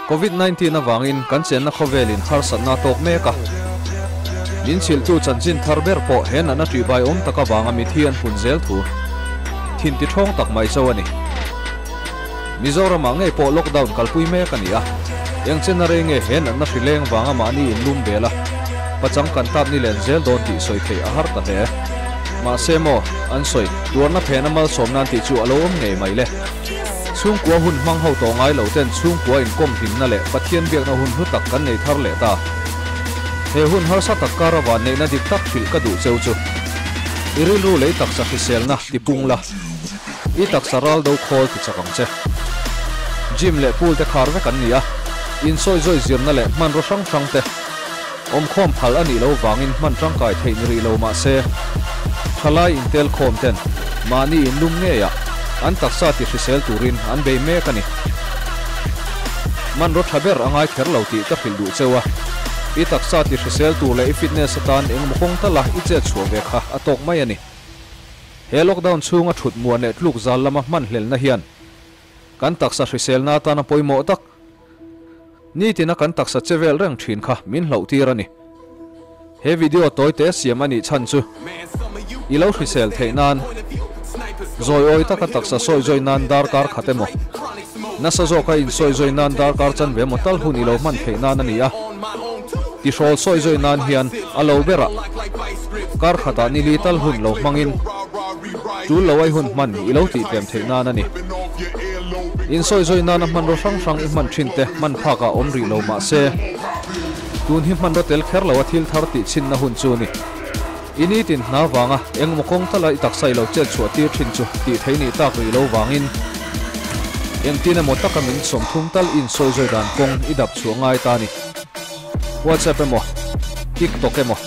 Covid 19 avangin kan chenna khawvelin harsatna a tawk mek a. Min chhilhtu chanchin thar ber pawh he natna ṭihbai awm tak avanga mithi an pun zel thu thin ti ṭhawng tak mai cho a ni. Mizoramah ngei pawh lockdown kalpui mek a ni a, eng chena rei nge he natna hri leng vanga mahni inlum bel a, pachang kan tap ni len zel dawn tih sawi theih a har ta hle. Mahse maw, an sawi, tuarna phena malsawm nan tih chu a lo awm ngei mai le. Chhungkua hun hmang ho tawh ngai lo ten chhungkua inkawm hlimna leh Pathian biakna hun hlu tak kan nei thar leh ta. He hun harsa tak kara vanneihna dik tak hrilh ka duh cheu chu. I rilru lei taksa hriselna tipung la. I taksa ral do khawl ti chak ang che. Gym leh pool te khar vek an ni a, insawi zawi zirna leh hmanraw hrang hrang te awmkhawm phal a nih loh vangin hman tangkai theih ni rih lo mah se, thalai intel khawm ten mahni inlum ngeiah an taksa ti hrisel turin an bei mek a ni. Hmanraw tha ber a ngai kher lo tih ka hrilh duh cheu a, i taksa ti hrisel tur leh i fitness atan engmaw kawng tala i chet chhuah ve kha a tawk mai a ni. He lockdown chhunga thut muan leh tluk zal lama hman hlelna hian kan taksa hriselna atana pawimawh tak nitina kan taksa che vel reng thin kha min hlauh tir a ni. He video tawi te siam a nih chhan chu i lo hrisel theih nan zawi awi taka taksa sawi zawi nan darkar khat emaw nasa zawka insawi zawi nan darkar chanve emaw tal hun i lo hman theih nan a ni a. Tihrawl sawi zawi nan hian a lo berah kar khatah nili tal hun lo hmangin tul lo ai hun hman i lo tih tlem theih nan a ni. Insawi zawi nana hmanraw hrang hrang i hman thin te hman phakah awm rih lo mah se, tun hi hmanraw tel kher lo a thil thar tih chhinna hun chu a ni. I nitin hna vanga engmaw kawng tala i taksa i lo chet chhuah tir thin chu tih theih nih tak rih lo vangin engtin emaw taka min 30 tal insawi zawi dan kawng i dap chhuah ngai ta a ni. WhatsApp emaw, TikTok emaw,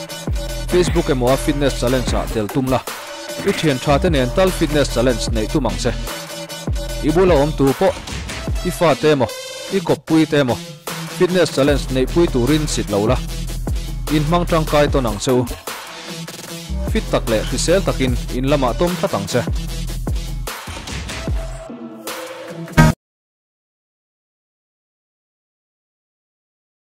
Facebook emaw a fitness challenge ah tel tum la, i thian tha te nen tal fitness challenge neih tum ang che. I bula awm tur pawh i fa te emaw, i kawppui te emaw fitness challenge neihpui turin sit lo la, in hmang tangkai tawn ang che u. Fit tak leh hrisel takin in lamah tawm tlat ang che.